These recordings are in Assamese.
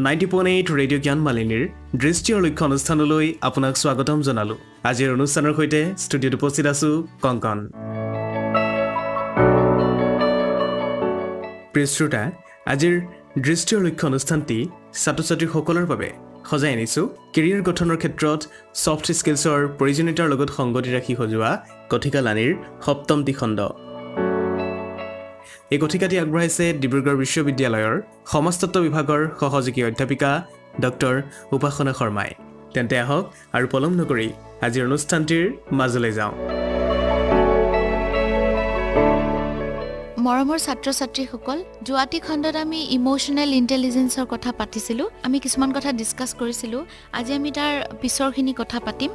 90.8 ৰেডিঅ' জ্ঞান মালিনীৰ দৃষ্টি আৰু লক্ষ্য অনুষ্ঠানলৈ আপোনাক স্বাগতম জনালোঁ। আজিৰ অনুষ্ঠানৰ সৈতে ষ্টুডিঅ'ত উপস্থিত আছোঁ কংকন। প্ৰিয় শ্ৰোতা, আজিৰ দৃষ্টি আৰু লক্ষ্য অনুষ্ঠানটি ছাত্ৰ ছাত্ৰীসকলৰ বাবে সজাই আনিছোঁ কেৰিয়াৰ গঠনৰ ক্ষেত্ৰত ছফ্ট স্কিলছৰ প্ৰয়োজনীয়তাৰ লগত সংগতি ৰাখি সজোৱা কথিকা লানিৰ সপ্তমটি খণ্ড। এই কথিকাটি আগবঢ়াইছে ডিব্ৰুগড় বিশ্ববিদ্যালয়ৰ সমাজতত্ব বিভাগৰ সহযোগী অধ্যাপিকা ডক্টৰ উপাসনা শৰ্মাই। তেন্তে আহক আৰু পলম নকৰি আজিৰ অনুষ্ঠানটিৰ মাজলৈ যাওঁ। মৰমৰ ছাত্ৰ ছাত্ৰীসকল, যোৱাটি খণ্ডত আমি ইম'চনেল ইণ্টেলিজেঞ্চৰ কথা পাতিছিলোঁ। আমি কিছুমান কথা ডিছকাছ কৰিছিলোঁ। আজি আমি তাৰ পিছৰখিনি কথা পাতিম।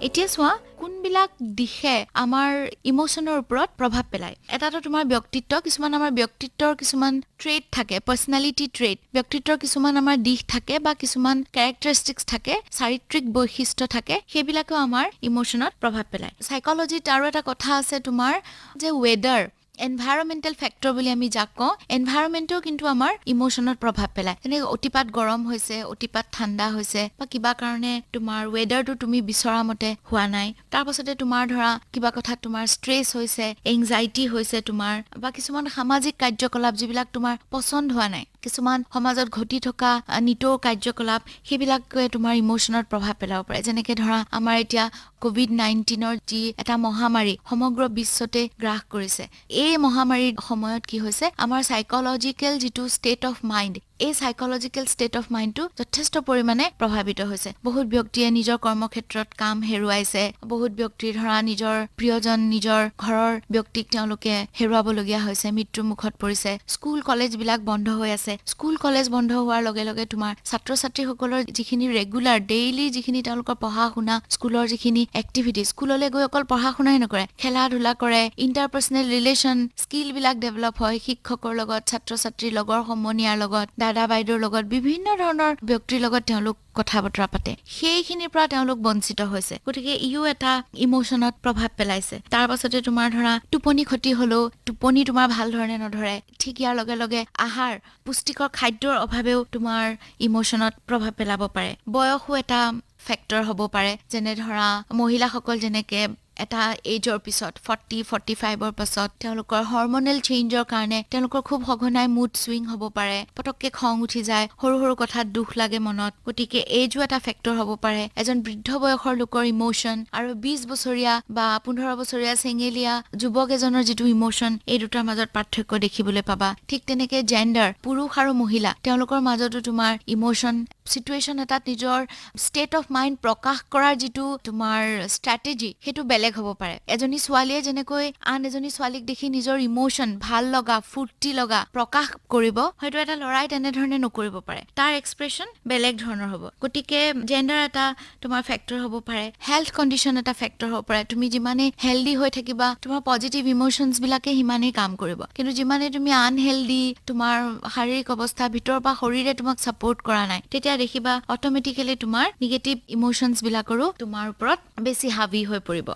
এতিয়া চোৱা, কোনবিলাক দিশে আমাৰ ইম'চনৰ ওপৰত প্ৰভাৱ পেলায়। এটাতো তোমাৰ ব্যক্তিত্ব, কিছুমান আমাৰ ব্যক্তিত্বৰ কিছুমান ট্ৰেইট থাকে, পাৰ্চনেলিটি ট্ৰেইট, ব্যক্তিত্বৰ কিছুমান আমাৰ দিশ থাকে বা কিছুমান কেৰেক্টাৰিষ্টিক্স থাকে, চাৰিত্ৰিক বৈশিষ্ট্য থাকে, সেইবিলাকেও আমাৰ ইম'চনত প্ৰভাৱ পেলায়। চাইকলজিত আৰু এটা কথা আছে তোমাৰ যে ৱেডাৰ, এনভাইৰমেণ্টেল ফেক্টৰ বুলি আমি যাক কওঁ, এনভাইৰমেণ্টেও কিন্তু আমাৰ ইম'চনত প্ৰভাৱ পেলায়। যেনে অতিপাত গৰম হৈছে, অতিপাত ঠাণ্ডা হৈছে বা কিবা কাৰণে তোমাৰ ৱেডাৰটো তুমি বিচৰা মতে হোৱা নাই। তাৰপাছতে তোমাৰ ধৰা কিবা কথাত তোমাৰ ষ্ট্ৰেছ হৈছে, এংজাইটি হৈছে তোমাৰ, বা কিছুমান সামাজিক কাৰ্যকলাপ যিবিলাক তোমাৰ পচন্দ হোৱা নাই, কিছুমান সমাজত ঘটি থকা নিতৌ কাৰ্যকলাপ, সেইবিলাকে তোমাৰ ইম'চনত প্ৰভাৱ পেলাব পাৰে। যেনেকৈ ধৰা আমাৰ এতিয়া ক'ভিড-19ৰ যি এটা মহামাৰী সমগ্ৰ বিশ্বতে গ্ৰাস কৰিছে, এই মহামাৰীৰ সময়ত কি হৈছে, আমাৰ চাইকলজিকেল যিটো ষ্টেট অফ মাইণ্ড, এই চাইকলজিকেল ষ্টেট অফ মাইণ্ডটো যথেষ্ট পৰিমাণে প্ৰভাৱিত হৈছে। বহুত ব্যক্তিয়ে নিজৰ কৰ্মক্ষেত্ৰত কাম হেৰুৱাইছে, বহুত ব্যক্তিৰ ধৰা নিজৰ প্ৰিয়জন, নিজৰ ঘৰৰ ব্যক্তিক তেওঁলোকে হেৰুৱাবলগীয়া হৈছে, মৃত্যুৰ মুখত পৰিছে। স্কুল কলেজবিলাক বন্ধ হৈ আছে। স্কুল কলেজ বন্ধ হোৱাৰ লগে লগে তোমাৰ ছাত্ৰ ছাত্ৰীসকলৰ যিখিনি ৰেগুলাৰ ডেইলি যিখিনি তেওঁলোকৰ পঢ়া শুনা, স্কুলৰ যিখিনি এক্টিভিটি, স্কুললৈ গৈ অকল পঢ়া শুনাই নকৰে, খেলা ধূলা কৰে, ইণ্টাৰপাৰ্চনেল ৰিলেশ্যন স্কিলবিলাক ডেভেলপ হয়, শিক্ষকৰ লগত, ছাত্ৰ ছাত্ৰীৰ লগৰ সমনীয়াৰ লগত, দাদা বাইদেউৰ লগত, বিভিন্ন ধৰণৰ ব্যক্তিৰ লগত তেওঁলোক কথা বতৰা পাতে। সেইখিনিৰ পৰা তেওঁলোক বঞ্চিত হৈছে। গতিকে ইও এটা ইম'চনত প্ৰভাৱ পেলাইছে। তাৰ পাছতে তোমাৰ ধৰা টোপনি ক্ষতি হ'লেও টোপনি তোমাৰ ভাল ধৰণে নধৰে। ঠিক ইয়াৰ লগে লগে আহাৰ, পুষ্টিকৰ খাদ্যৰ অভাৱেও তোমাৰ ইম'চনত প্ৰভাৱ পেলাব পাৰে। বয়সো এটা ফেক্টৰ হ'ব পাৰে। যেনে ধৰা মহিলাসকল যেনেকে এটা এইজৰ পিছত 40-45ৰ পাছত তেওঁলোকৰ হৰমনেল চেঞ্জৰ কাৰণে তেওঁলোকৰ খুব সঘনাই মুড চুইং হ'ব পাৰে, পটককৈ খং উঠি যায়, সৰু সৰু কথাত দুখ লাগে মনত। গতিকে এইজো এটা ফেক্টৰ হ'ব পাৰে। এজন বৃদ্ধ বয়সৰ লোকৰ ইম'চন আৰু 20 বছৰীয়া বা 15 বছৰীয়া চেঙেলীয়া যুৱক এজনৰ যিটো ইম'চন, এই দুটাৰ মাজত পাৰ্থক্য দেখিবলৈ পাবা। ঠিক তেনেকে জেণ্ডাৰ, পুৰুষ আৰু মহিলা, তেওঁলোকৰ মাজতো তোমাৰ ইম'চন চিটুৱেশ্যন এটাত নিজৰ ষ্টেট অফ মাইণ্ড প্ৰকাশ কৰাৰ যিটো তোমাৰ ষ্ট্ৰেটেজি, সেইটো বেলেগ হ'ব পাৰে। এজনী ছোৱালীয়ে যেনেকৈ আন এজনী ছোৱালীক দেখি নিজৰ ইম'চন, ভাল লগা, ফূৰ্তি লগা প্ৰকাশ কৰিব, হয়তো এটা ল'ৰাই তেনেধৰণে নকৰিব পাৰে, তাৰ এক্সপ্ৰেছন বেলেগ ধৰণৰ হ'ব। গতিকে জেণ্ডাৰ এটা তোমাৰ ফেক্টৰ হ'ব পাৰে। হেল্থ কণ্ডিশ্যন এটা ফেক্টৰ হ'ব পাৰে। তুমি যিমানেই হেল্ডি হৈ থাকিবা, তোমাৰ পজিটিভ ইম'চনছবিলাকে সিমানেই কাম কৰিব। কিন্তু যিমানেই তুমি আনহেল্ডি, তোমাৰ শাৰীৰিক অৱস্থা ভিতৰৰ পৰা শৰীৰে তোমাক ছাপৰ্ট কৰা নাই, তেতিয়া দেখিবা অট'মেটিকেলি তোমাৰ নিগেটিভ ইম'চনছবিলাকৰো তোমাৰ ওপৰত বেছি হাবি হৈ পৰিব।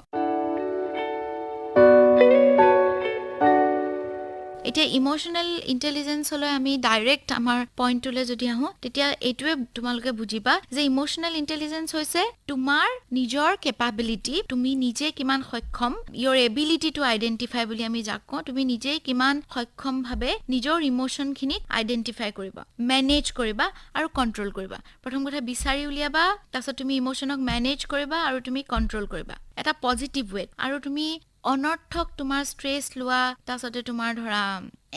এতিয়া ইম'চনেল ইণ্টেলিজেঞ্চলৈ আমি ডাইৰেক্ট আমাৰ পইণ্টটোলৈ যদি আহোঁ, তেতিয়া এইটোৱে তোমালোকে বুজিবা যে ইম'চনেল ইণ্টেলিজেঞ্চ হৈছে তোমাৰ নিজৰ কেপাবিলিটি, তুমি নিজে কিমান সক্ষম, ইয়ৰ এবিলিটি টু আইডেণ্টিফাই বুলি আমি যাক কওঁ, তুমি নিজেই কিমান সক্ষমভাৱে নিজৰ ইম'চনখিনিক আইডেণ্টিফাই কৰিবা, মেনেজ কৰিবা আৰু কণ্ট্ৰল কৰিবা। প্ৰথম কথা বিচাৰি উলিয়াবা, তাৰপিছত তুমি ইম'চনক মেনেজ কৰিবা আৰু তুমি কণ্ট্ৰল কৰিবা এটা পজিটিভ ৱেত। আৰু তুমি অনৰ্থক তোমাৰ ষ্ট্ৰেছ লোৱা, তাৰপাছতে তোমাৰ ধৰা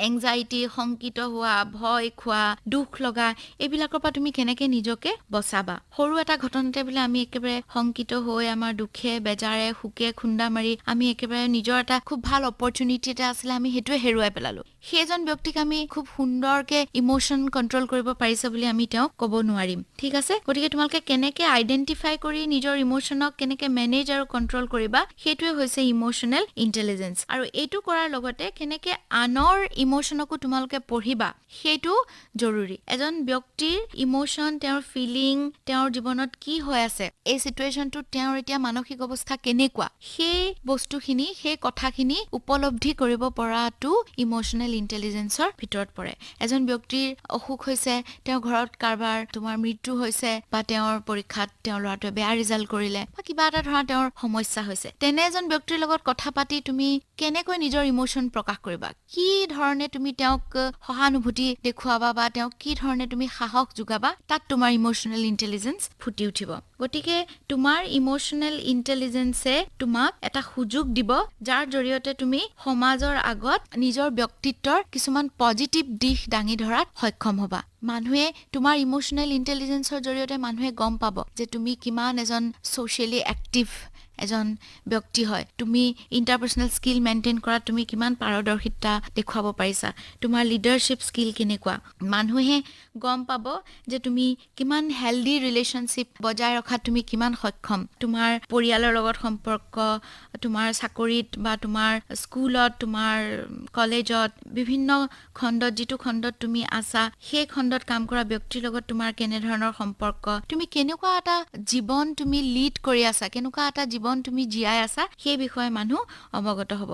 এংজাইটি, শংকিত হোৱা, ভয় খোৱা, দুখ লগা, এইবিলাকৰ পৰা তুমি কেনেকৈ নিজকে বচাবা। সৰু এটা ঘটনাতে বোলে আমি একেবাৰে শংকিত হৈ আমাৰ দুখে বেজাৰে শোকে খুন্দা মাৰি আমি একেবাৰে নিজৰ এটা খুব ভাল অপৰচুনিটি এটা আছিলে, আমি সেইটোৱে হেৰুৱাই পেলালোঁ। সেইজন ব্যক্তিক আমি খুব সুন্দৰকৈ ইম'চন কণ্ট্ৰল কৰিব পাৰিছে বুলি আমি তেওঁক ক'ব নোৱাৰিম। ঠিক আছে? গতিকে তোমালোকে কেনেকৈ আইডেণ্টিফাই কৰি নিজৰ ইম'চনক কেনেকৈ মেনেজ আৰু কণ্ট্ৰল কৰিবা, সেইটোৱে হৈছে ইম'চনেল ইণ্টেলিজেঞ্চ। আৰু এইটো কৰাৰ লগতে কেনেকৈ আনৰ ইম'শ্যনকো তোমালোকে পঢ়িবা, সেইটো জৰুৰী। এজন ব্যক্তিৰ ইম'শ্যন, তেওঁৰ ফিলিং, তেওঁৰ জীৱনত কি হৈ আছে, এই চিটুৱেশ্যনটোত তেওঁৰ এতিয়া মানসিক অৱস্থা কেনেকুৱা, সেই বস্তুখিনি, সেই কথাখিনি উপলব্ধি কৰিব পৰাটো ইম'শ্যনেল ইণ্টেলিজেঞ্চৰ ভিতৰত পৰে। এজন ব্যক্তিৰ অসুখ হৈছে, তেওঁৰ ঘৰত কাৰোবাৰ তোমাৰ মৃত্যু হৈছে, বা তেওঁৰ পৰীক্ষাত তেওঁৰ ল'ৰাটোৱে বেয়া ৰিজাল্ট কৰিলে, বা কিবা এটা ধৰা তেওঁৰ সমস্যা হৈছে, তেনে এজন ব্যক্তিৰ লগত কথা পাতি তুমি কেনেকৈ নিজৰ ইম'শ্যন প্ৰকাশ কৰিবা, কি ধৰণে তুমি তেওঁক সহানুভূতি দেখুৱাবা বা তেওঁক কি ধৰণে তুমি সাহস যোগাবা, তাত তোমাৰ ইম'শ্যনেল ইণ্টেলিজেঞ্চ ফুটি উঠিব। গতিকে তোমাৰ ইম'শ্যনেল ইণ্টেলিজেঞ্চে তোমাক এটা সুযোগ দিব, যাৰ জৰিয়তে তুমি সমাজৰ আগত নিজৰ ব্যক্তিত্বৰ কিছুমান পজিটিভ দিশ দাঙি ধৰাত সক্ষম হ'বা। মানুহে তোমাৰ ইম'শ্যনেল ইণ্টেলিজেঞ্চৰ জৰিয়তে মানুহে গম পাব যে তুমি কিমান এজন ছ'চিয়েলি এক্টিভ এজন ব্যক্তি হয়, তুমি ইণ্টাৰপাৰ্চনেল স্কিল মেইনটেইন কৰাত তুমি কিমান পাৰদৰ্শিতা দেখুৱাব পাৰিছা, তোমাৰ লিডাৰশ্বিপ স্কিল কেনেকুৱা, মানুহে গম পাব যে তুমি কিমান হেল্ডি ৰিলেশ্যনশ্বিপ বজাই ৰখাত তুমি কিমান সক্ষম, তোমাৰ পৰিয়ালৰ লগত সম্পৰ্ক, তোমাৰ চাকৰিত বা তোমাৰ স্কুলত, তোমাৰ কলেজত, বিভিন্ন খণ্ডত যিটো খণ্ডত তুমি আছা সেই খণ্ডত কাম কৰা ব্যক্তিৰ লগত তোমাৰ কেনেধৰণৰ সম্পৰ্ক, তুমি কেনেকুৱা এটা জীৱন তুমি লিড কৰি আছা, কেনেকুৱা এটা জীৱন তুমি জীয়াই আছা, সেই বিষয়ে মানুহ অৱগত হ'ব।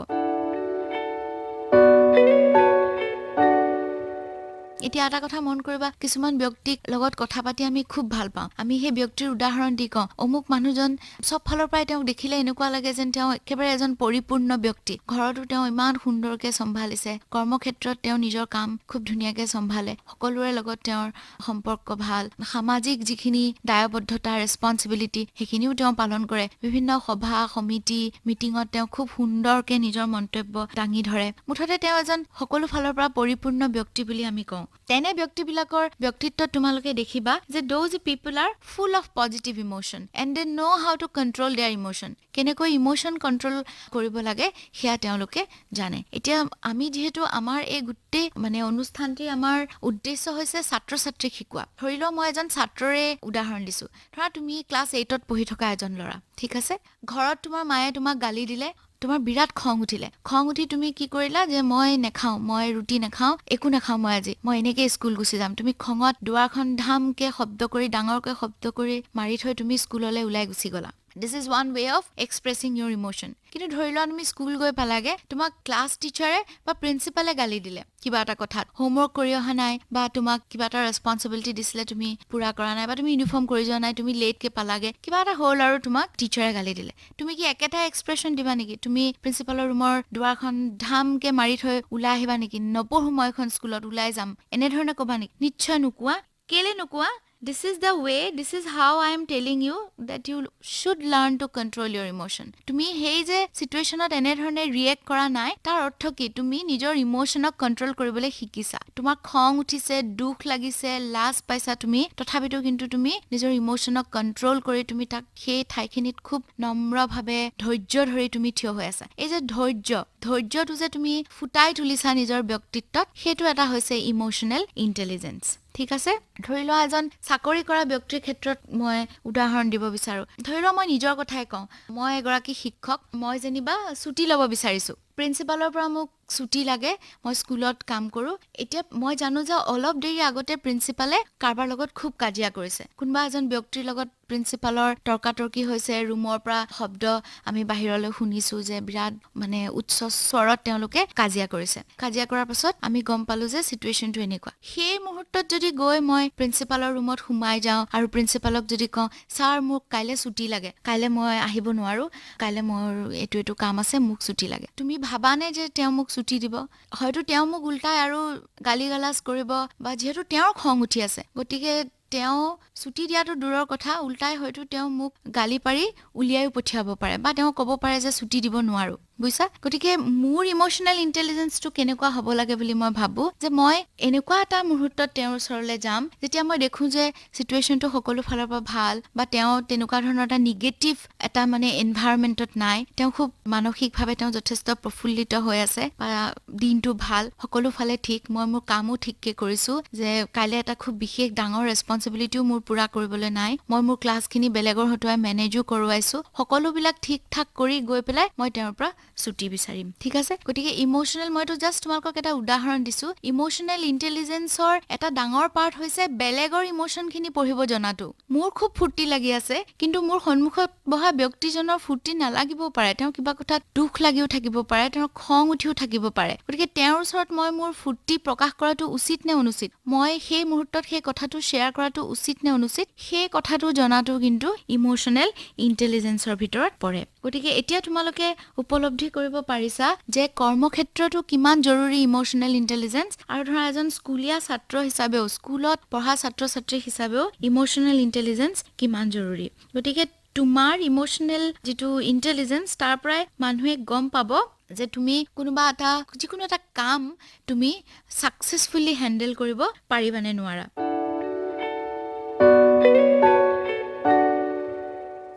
এতিয়া এটা কথা মন কৰিবা, কিছুমান ব্যক্তিক লগত কথা পাতি আমি খুব ভাল পাওঁ, আমি সেই ব্যক্তিৰ উদাহৰণ দি কওঁ অমুক মানুহজন চব ফালৰ পৰাই তেওঁক দেখিলে এনেকুৱা লাগে যেন তেওঁ একেবাৰে এজন পৰিপূৰ্ণ ব্যক্তি, ঘৰতো তেওঁ ইমান সুন্দৰকৈ চম্ভালিছে, কৰ্মক্ষেত্ৰত তেওঁ নিজৰ কাম খুব ধুনীয়াকৈ চম্ভালে, সকলোৰে লগত তেওঁৰ সম্পৰ্ক ভাল, সামাজিক যিখিনি দায়বদ্ধতা ৰেচপনচিবিলিটি সেইখিনিও তেওঁ পালন কৰে, বিভিন্ন সভা সমিতি মিটিঙত তেওঁ খুব সুন্দৰকৈ নিজৰ মন্তব্য দাঙি ধৰে, মুঠতে তেওঁ এজন সকলো ফালৰ পৰা পৰিপূৰ্ণ ব্যক্তি বুলি আমি কওঁ। তেনে ব্যক্তিবিলাকৰ ব্যক্তিত্বত তোমালোকে দেখিবা যে those people are full of positive emotion and they know how to control their emotion. কেনেকৈ ইম'শ্যন কণ্ট্ৰল কৰিব লাগে সেয়া তেওঁলোকে জানে। এতিয়া আমি যিহেতু আমাৰ এই গোটেই মানে অনুষ্ঠানটিৰ আমাৰ উদ্দেশ্য হৈছে ছাত্ৰ ছাত্ৰীক শিকোৱা। ধৰি লোৱা মই এজন ছাত্ৰৰে উদাহৰণ দিছোঁ, ধৰা তুমি ক্লাছ 8ত পঢ়ি থকা এজন ল'ৰা, ঠিক আছে, ঘৰত তোমাৰ মায়ে তোমাক গালি দিলে, তোমাৰ বিৰাট খং উঠিলে, খং উঠি তুমি কি কৰিলা যে মই নাখাওঁ, মই ৰুটি নাখাওঁ, একো নাখাওঁ মই আজি, মই এনেকৈ স্কুল গুচি যাম। তুমি খঙত দুৱাৰখন ধামকৈ শব্দ কৰি, ডাঙৰকৈ শব্দ কৰি মাৰি থৈ তুমি স্কুললৈ ওলাই গুচি গ'লা। This is one way of expressing your emotion. কিন্তু ধৰি লোৱা তুমি স্কুল গৈ পালাগে, তোমাক ক্লাছ টিচাৰে বা প্ৰিন্সিপালে গালি দিলে কিবা এটা কথাত, হোমৱৰ্ক কৰি অহা নাই বা তোমাক কিবা এটা ৰেচপনচিবিলিটি দিছিলে তুমি পূৰা কৰা নাই বা তুমি ইউনিফৰ্ম কৰি যোৱা নাই, তুমি লেটকৈ পালাগে, কিবা এটা হ'ল আৰু তোমাক টিচাৰে গালি দিলে, তুমি কি একেটা এক্সপ্ৰেশ্যন দিবা নেকি? তুমি প্ৰিন্সিপালৰ ৰুমৰ দুৱাৰখন ধামকৈ মাৰি থৈ ওলাই আহিবা নেকি, নপঢ়ো মই এখন স্কুলত ওলাই যাম, এনেধৰণে ক'বা নেকি? নিশ্চয় নোকোৱা। কেলৈ নোকোৱা? This is the way, this is how I am telling you that you should learn to control your emotion. তুমি সেই যে চিটুৱেশ্যনত এনেধৰণে ৰিয়েক্ট কৰা নাই, তাৰ অৰ্থ কি? তুমি নিজৰ ইম'শ্যনক কণ্ট্ৰল কৰিবলৈ শিকিছা। তোমাৰ খং উঠিছে, দুখ লাগিছে, লাজ পাইছা তুমি, তথাপিতো কিন্তু তুমি নিজৰ ইম'শ্যনক কণ্ট্ৰল কৰি তুমি তাক সেই ঠাইখিনিত খুব নম্ৰভাৱে ধৈৰ্য ধৰি তুমি থিয় হৈ আছা। এই যে ধৈৰ্য, ধৈৰ্যটো যে তুমি ফুটাই তুলিছা নিজৰ ব্যক্তিত্বত, সেইটো এটা হৈছে ইম'শ্যনেল ইণ্টেলিজেঞ্চ। ঠিক আছে, ধৰি লোৱা এজন চাকৰি কৰা ব্যক্তিৰ ক্ষেত্ৰত মই উদাহৰণ দিব বিচাৰোঁ। ধৰি লোৱা মই নিজৰ কথাই কওঁ, মই এগৰাকী শিক্ষক, মই যেনিবা ছুটি ল'ব বিচাৰিছোঁ, প্ৰিন্সিপালৰ পৰা মোক ছুটি লাগে, মই স্কুলত কাম কৰোঁ। এতিয়া মই জানো যে অলপ দেৰি আগতে প্ৰিন্সিপালে কাৰোবাৰ লগত খুব কাজিয়া কৰিছে, কোনোবা এজন ব্যক্তিৰ লগত প্ৰিন্সিপালৰ তৰ্কাতৰ্কি হৈছে, ৰুমৰ পৰা শব্দ আমি বাহিৰলৈ শুনিছোঁ যে বিৰাট মানে উচ্চ স্বৰত তেওঁলোকে কাজিয়া কৰিছে। কাজিয়া কৰাৰ পাছত আমি গম পালোঁ যে চিটুৱেশ্যনটো এনেকুৱা। সেই মুহূৰ্তত যদি গৈ মই প্ৰিন্সিপালৰ ৰুমত সোমাই যাওঁ আৰু প্ৰিন্সিপালক যদি কওঁ, ছাৰ মোক কাইলৈ ছুটি লাগে, কাইলৈ মই আহিব নোৱাৰোঁ, কাইলৈ মোৰ এইটো এইটো কাম আছে, মোক ছুটি লাগে, তুমি ভাবানে যে তেওঁ মোক ছুটি দিব? হয়তো তেওঁ মোক উল্টাই আৰু গালি গালাজ কৰিব, বা যিহেতু তেওঁৰ খং উঠি আছে, গতিকে তেওঁ ছুটি দিয়াটো দূৰৰ কথা, উল্টাই হয়তো তেওঁ মোক গালি পাৰি উলিয়াইও পঠিয়াব পাৰে, বা তেওঁ ক'ব পাৰে যে ছুটি দিব নোৱাৰোঁ, বুজিছা? গতিকে মোৰ ইম'শ্যনেল ইণ্টেলিজেঞ্চটো কেনেকুৱা হ'ব লাগে বুলি মই ভাবোঁ যে মই এনেকুৱা এটা মুহূৰ্তত তেওঁৰ ওচৰলৈ যাম যেতিয়া মই দেখোঁ যে চিটুৱেশ্যনটো সকলো ফালৰ পৰা ভাল, বা তেওঁ তেনেকুৱা ধৰণৰ এটা নিগেটিভ এটা মানে এনভাইৰমেণ্টত নাই, তেওঁ খুব মানসিকভাৱে তেওঁ যথেষ্ট প্ৰফুল্লিত হৈ আছে, বা দিনটো ভাল, সকলো ফালে ঠিক, মই মোৰ কামো ঠিককৈ কৰিছোঁ, যে কাইলৈ এটা খুব বিশেষ ডাঙৰ ৰেচপনচিবিলিটিও মোৰ পূৰা কৰিবলৈ নাই, মই মোৰ ক্লাছখিনি বেলেগৰ হতুৱাই মেনেজো কৰোৱাইছোঁ, সকলোবিলাক ঠিক ঠাক কৰি গৈ পেলাই মই তেওঁৰ পৰা ছুটি বিচাৰিম। ঠিক আছে? গতিকে ইম'চনেল, মইতো জাষ্ট তোমালোকক এটা উদাহৰণ দিছোঁ। ইম'চনেল ইণ্টেলিজেঞ্চৰ এটা ডাঙৰ পাৰ্ট হৈছে বেলেগৰ ইম'চনখিনি পঢ়িব জনাটো। মোৰ খুব ফূৰ্তি লাগি আছে, কিন্তু মোৰ সন্মুখত বহা ব্যক্তিজনৰ ফূৰ্তি নালাগিবও পাৰে, তেওঁৰ কিবা কথাত দুখ লাগিও থাকিব পাৰে, তেওঁৰ খং উঠিও থাকিব পাৰে। গতিকে তেওঁৰ ওচৰত মই মোৰ ফূৰ্তি প্ৰকাশ কৰাটো উচিত নে অনুচিত, মই সেই মুহূৰ্তত সেই কথাটো শ্বেয়াৰ কৰাটো উচিত নে অনুচিত, সেই কথাটো জনাটো কিন্তু ইম'চনেল ইণ্টেলিজেঞ্চৰ ভিতৰত পৰে। গতিকে এতিয়া তোমালোকে উপলব্ধি কৰিব পাৰিছা যে কৰ্মক্ষেত্ৰতো কিমান জৰুৰী ইম'চনেল ইণ্টেলিজেঞ্চ, আৰু ধৰা এজন স্কুলীয়া ছাত্ৰ হিচাপেও, স্কুলত পঢ়া ছাত্ৰ ছাত্ৰী হিচাপেও ইম'চনেল ইণ্টেলিজেঞ্চ কিমান জৰুৰী। গতিকে তোমাৰ ইম'চনেল যিটো ইণ্টেলিজেঞ্চ, তাৰ পৰাই মানুহে গম পাব যে তুমি কোনোবা এটা, যিকোনো এটা কাম তুমি ছাকচেছফুলি হেণ্ডেল কৰিব পাৰিবানে নোৱাৰা।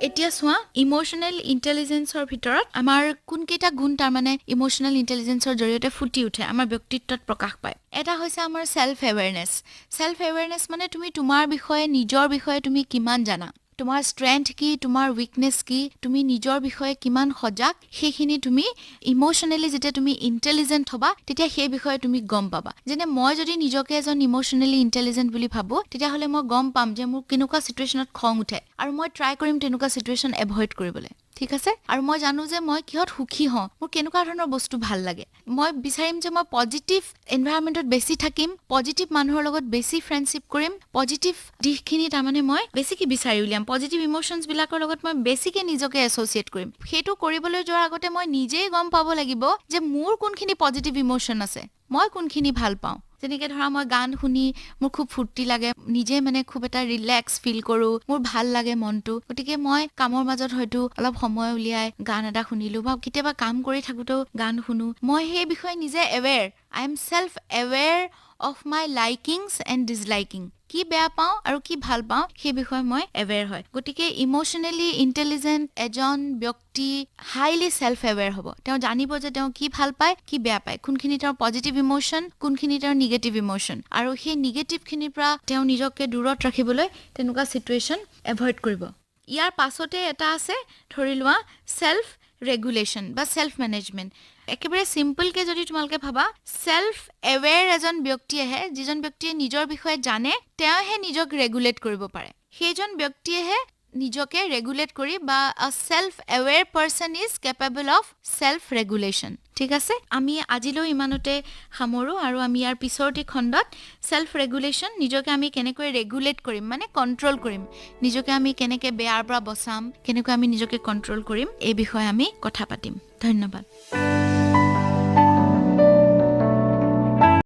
এতিয়া চোৱা, ইম'চনেল ইণ্টেলিজেঞ্চৰ ভিতৰত আমাৰ কোনকেইটা গুণ তাৰমানে ইম'চনেল ইণ্টেলিজেঞ্চৰ জৰিয়তে ফুটি উঠে, আমাৰ ব্যক্তিত্বত প্ৰকাশ পায়। এটা হৈছে আমাৰ ছেল্ফ এৱেৰনেছ। ছেল্ফ এৱেৰনেছ মানে তুমি তোমাৰ বিষয়ে, নিজৰ বিষয়ে তুমি কিমান জানা, তোমাৰ ষ্ট্ৰেংথ কি, তোমাৰ উইকনেছ কি, তুমি নিজৰ বিষয়ে কিমান সজাগ, সেইখিনি তুমি ইম'চনেলি যেতিয়া তুমি ইণ্টেলিজেণ্ট হ'বা তেতিয়া সেই বিষয়ে তুমি গম পাবা। যেনে মই যদি নিজকে এজন ইম'চনেলি ইণ্টেলিজেণ্ট বুলি ভাবোঁ, তেতিয়াহ'লে মই গম পাম যে মোৰ কেনেকুৱা চিটুৱেশ্যনত খং উঠে আৰু মই ট্ৰাই কৰিম তেনেকুৱা চিটুৱেশ্যন এভইড কৰিবলৈ। ঠিক আছে? আৰু মই জানো যে মই কিহত সুখী হওঁ, মোৰ কেনেকুৱা ধৰণৰ বস্তু ভাল লাগে। মই বিচাৰিম যে মই পজিটিভ এনভাইৰনমেণ্টত বেছি থাকিম, পজিটিভ মানুহৰ লগত বেছি ফ্ৰেণ্ডশ্বিপ কৰিম, পজিটিভ দিশখিনি তাৰমানে মই বেছিকৈ বিচাৰি উলিয়াম, পজিটিভ ইম'শ্যনছবিলাকৰ লগত মই বেছিকৈ নিজকে এছ'চিয়েট কৰিম। সেইটো কৰিবলৈ যোৱাৰ আগতে মই নিজেই গম পাব লাগিব যে মোৰ কোনখিনি পজিটিভ ইম'শ্যন আছে, মই কোনখিনি ভাল পাওঁ। যেনেকৈ ধৰা মই গান শুনি মোৰ খুব ফূৰ্তি লাগে, নিজে মানে খুব এটা ৰিলেক্স ফিল কৰোঁ, মোৰ ভাল লাগে মনটো। গতিকে মই কামৰ মাজত হয়তো অলপ সময় উলিয়াই গান এটা শুনিলোঁ বা কেতিয়াবা কাম কৰি থাকোঁতেও গান শুনো। মই সেই বিষয়ে নিজে aware, I am self aware of my likings and disliking. কি বেয়া পাওঁ আৰু কি ভাল পাওঁ সেই বিষয়ে মই এৱেৰ হয়। গতিকে ইম'চনেলি ইণ্টেলিজেণ্ট এজন ব্যক্তি হাইলি ছেল্ফ এৱেৰ হ'ব। তেওঁ জানিব যে তেওঁ কি ভাল পায়, কি বেয়া পায়, কোনখিনি তেওঁৰ পজিটিভ ইম'চন, কোনখিনি তেওঁৰ নিগেটিভ ইম'চন, আৰু সেই নিগেটিভখিনিৰ পৰা তেওঁ নিজকে দূৰত ৰাখিবলৈ তেনেকুৱা চিটুৱেশ্যন এভইড কৰিব। ইয়াৰ পাছতে এটা আছে, ধৰি লোৱা ছেল্ফ ৰেগুলেশ্যন বা ছেল্ফ মেনেজমেণ্ট। একেবাৰে চিম্পলকৈ যদি তোমালোকে ভাবা, ছেল্ফ এৱেৰ এজন ব্যক্তিয়েহে, যিজন ব্যক্তিয়ে নিজৰ বিষয়ে জানে, তেওঁহে নিজক ৰেগুলেট কৰিব পাৰে। সেইজন ব্যক্তিয়েহে নিজকে ৰেগুলেট কৰি বা a self aware person is capable of self regulation. ঠিক আছে, আমি আজিলৈ ইমানতে সামৰোঁ আৰু আমি ইয়াৰ পিছৰটি খণ্ডত ছেল্ফ ৰেগুলেশ্যন, নিজকে আমি কেনেকৈ ৰেগুলেট কৰিম মানে কণ্ট্ৰল কৰিম, নিজকে আমি কেনেকৈ বেয়াৰ পৰা বচাম, কেনেকৈ আমি নিজকে কণ্ট্ৰল কৰিম, এই বিষয়ে আমি কথা পাতিম। ধন্যবাদ।